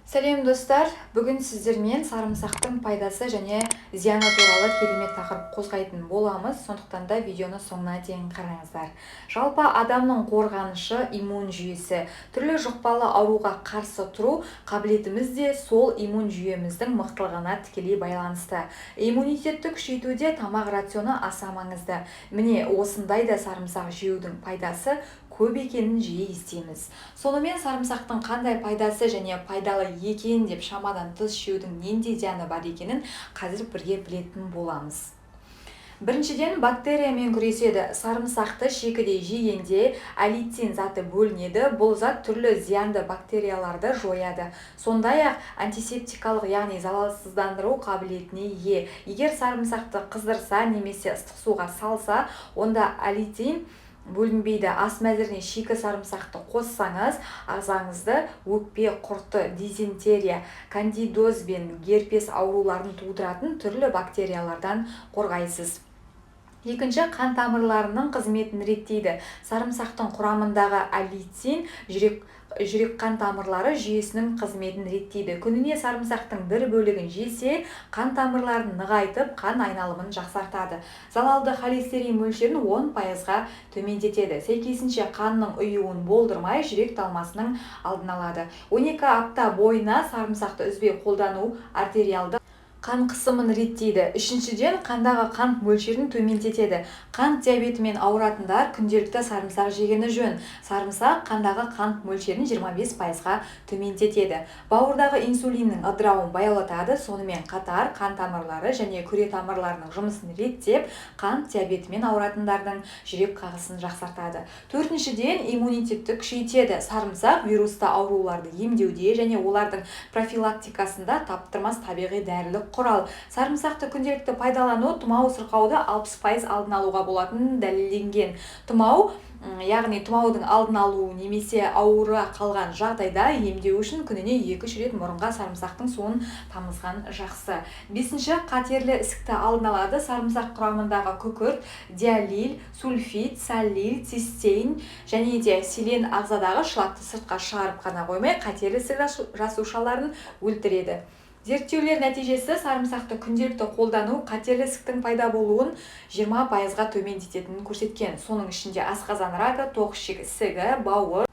Сәлем, достар! Бүгін сіздермен сарымсақтың пайдасы және зияны туралы керемет тақырып қозғайтын боламыз. Сондықтан да видеоны соңына дейін қараңыздар. Жалпы, адамның қорғанышы – иммун жүйесі. Түрлі жұқпалы ауруға қарсы тұру қабілетіміз де сол иммун жүйеміздің мықтылығына тікелей байланысты. Иммунитетті күшейтуде тамақ рационы аса маңызды. Міне, осындай да сарымсақ жеудің пайдасы көп екенін жиі естиміз. Сонымен, сарымсақтың қандай пайдасы және пайдалы екен деп шамадан тыс жеудің нендей зияны бар екенін қазір бірге білетін боламыз. Біріншіден, бактериямен күреседі. Сарымсақты шикідей жегенде аллицин заты бөлінеді. Бұл зат түрлі зиянды бактерияларды жояды. Сондай-ақ антисептикалық, яғни залалсыздандыру қабілетіне ие. Егер сарымсақты қыздырса немесе ыстық суға салса, онда аллицин бөлінбейді. Ас мәзіріне шикі сарымсақты қоссаңыз, ағзаңызды өкпе құрты, дизентерия, кандидоз бен герпес ауруларын тудыратын түрлі бактериялардан қорғайсыз. Екінші, қан тамырларының қызметін реттейді. Сарымсақтың құрамындағы аллицин жүрек қан тамырлары жүйесінің қызметін реттейді. Күніне сарымсақтың бір бөлігін жесе, қан тамырларын нығайтып, қан айналымын жақсартады. Залалды холестерин мөлшерін 10%-ға төмендетеді. Сәйкесінше, қанның ұюын болдырмай, жүрек талмасының алдын алады. 12 апта бойына сарымсақты үзбей қолдану артериалды қан қысымын реттейді. Үшіншіден, қандағы қант мөлшерін төмендетеді. Қант диабетімен ауыратындар күнделікті сарымсақ жегені жөн. Сарымсақ қандағы қант мөлшерін 25%-ға төмендетеді. Бауырдағы инсулиннің ыдырауын баяулатады. Сонымен қатар қан тамырлары және күре тамырларының жұмысын реттеп, қант диабетімен ауыратындардың жүрек қағысын жақсартады. Төртіншіден, иммунитетті күшейтеді. Сарымсақ вирусты ауруларды емдеуде және олардың профилактикасында таптырмас табиғи дәрілік құрал. Сарымсақты күнделікті пайдалану тұмау сырқауды 60% алдын алуға болатыны дәлелденген. Тұмау, яғни тұмаудың алдын алу немесе ауыра қалған жағдайда емдеу үшін күніне 2-3 рет мұрынға сарымсақтың суын тамызған жақсы. Бесінші, қатерлі ісікті алдын алады. Сарымсақ құрамындағы күкірт, диалил сульфид, салил цистеин және де селен ағзадағы шлакты сыртқа шығарып қана қоймай, қатерлі ісік жасушаларын өлтіреді. Зерттеулер нәтижесі сарымсақты күнделікті қолдану қатерлі ісіктің пайда болуын 20%-ға төмендететінін көрсеткен. Соның ішінде асқазан рагы, тоқ ішек ісігі, бауыр,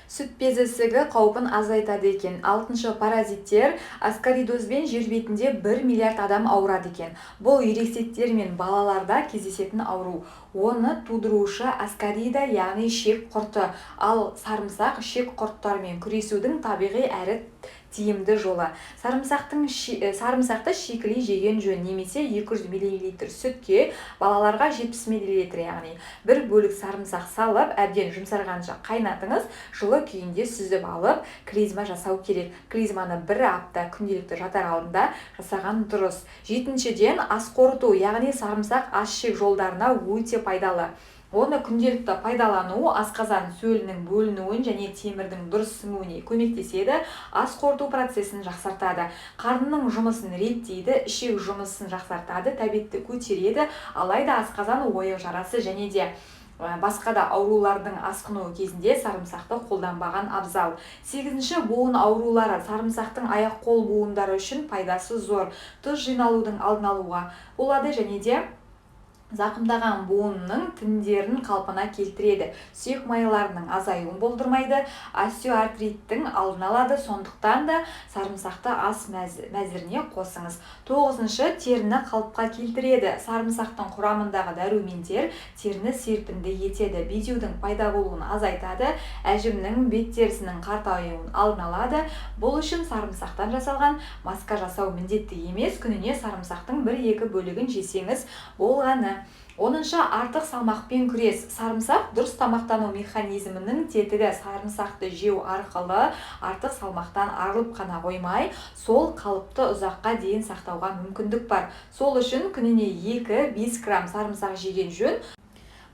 сүт безі ісігі қаупін азайтады екен. Алтыншы, паразиттер. Аскаридозбен жер бетінде 1 миллиард адам ауырады екен. Бұл ересектер мен балаларда кездесетін ауру. Оны тудырушы аскарида, яғни ішек құрты. Ал сарымсақ – ішек құрттарымен күресудің табиғи әрі тиімді жолы. Сарымсақты шикілей жеген жөн немесе 200 мл сүтке, балаларға 70 мл, яғни бір бөлік сарымсақ салып, әбден жұмсарғанша қайнатыңыз. Жылы күйінде сүзіп алып, клизма жасау керек. Клизманы бір апта күнделікті жатар алдында жасаған дұрыс. Жетіншіден, ас қорыту, яғни сарымсақ ас ішек жолдарына өте пайдалы. Оны күнделікті пайдалану асқазан сөлінің бөлінуін және темірдің дұрыс сіңуіне көмектеседі, ас қорыту процесін жақсартады, қарынның жұмысын реттейді, ішек жұмысын жақсартады, тәбетті көтереді. Алайда асқазан ойық жарасы және де басқа да аурулардың асқынуы кезінде сарымсақты қолданбаған абзал. Сегізінші, буын аурулары. Сарымсақтың аяқ қол буындары үшін пайдасы зор. Тұз жиналудың алдын алуға болады және де зақымдаған буынның тіндерін қалпына келтіреді, сүйек майларының азаюын болдырмайды, остеоартриттің алдын алады. Сондықтан да сарымсақты ас мәзіріне қосыңыз. Тоғызыншы, теріні қалыпқа келтіреді. Сарымсақтың құрамындағы дәрумендер теріні серпінді етеді, безеудің пайда болуын азайтады, әжімнің, бет терісінің қартаюын алдын алады. Бұл үшін сарымсақтан жасалған маска жасау міндетті емес, күніне сарымсақтың бір-екі бөлігін жесеңіз болғаны. 10-шы, артық салмақпен күрес. Сарымсақ – дұрыс тамақтану механизмінің тетігі. Сарымсақты жеу арқылы артық салмақтан арылып қана қоймай, сол қалыпты ұзаққа дейін сақтауға мүмкіндік бар. Сол үшін күніне 2-5 грамм сарымсақ жеген жөн.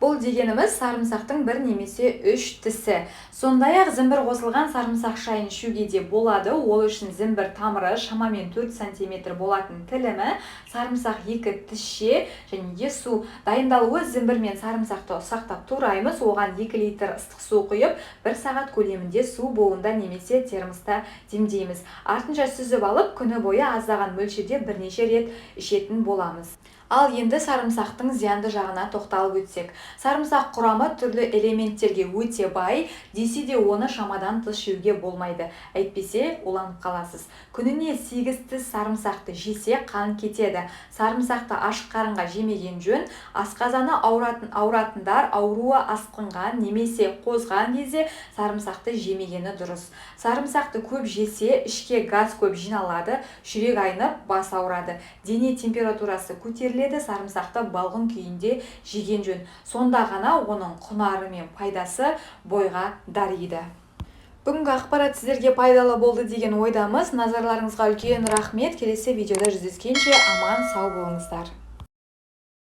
Бұл дегеніміз сарымсақтың бір немесе 3 тісі. Сондай-ақ зімбір қосылған сарымсақ шайын ішуге де болады. Ол үшін зімбір тамыры шамамен 4 сантиметр болатын тілімі, сарымсақ 2 тісше және де су. Дайындалуы: зімбір мен сарымсақты ұсақтап тураймыз, оған 2 литр ыстық су құйып, 1 сағат көлемінде су буында немесе термоста демдейміз. Артынша сүзіп алып, күні бойы аздаған мөлшерде бірнеше рет ішетін боламыз. Ал енді сарымсақтың зиянды жағына тоқталып өтсек. Сарымсақ құрамы түрлі элементтерге өте бай, десе де оны шамадан тыс жеуге болмайды. Әйтпесе уланып қаласыз. Күніне 8 тіс сарымсақты жесе, қан кетеді. Сарымсақты ашық қарынға жемеген жөн. Асқазаны ауыратындар ауруы асқынған немесе қозған кезде сарымсақты жемегені дұрыс. Сарымсақты көп жесе, ішке газ көп жиналады, жүрек айнып, бас ауырады. Дене температурасы көтеріледі. Сарымсақты балғын күйінде жеген жөн. Сонда ғана оның құнары мен пайдасы бойға дариды. Бүгінгі ақпарат сіздерге пайдалы болды деген ойдамыз. Назарларыңызға үлкен рахмет. Келесі видеода жүздескенше аман сау болыңыздар.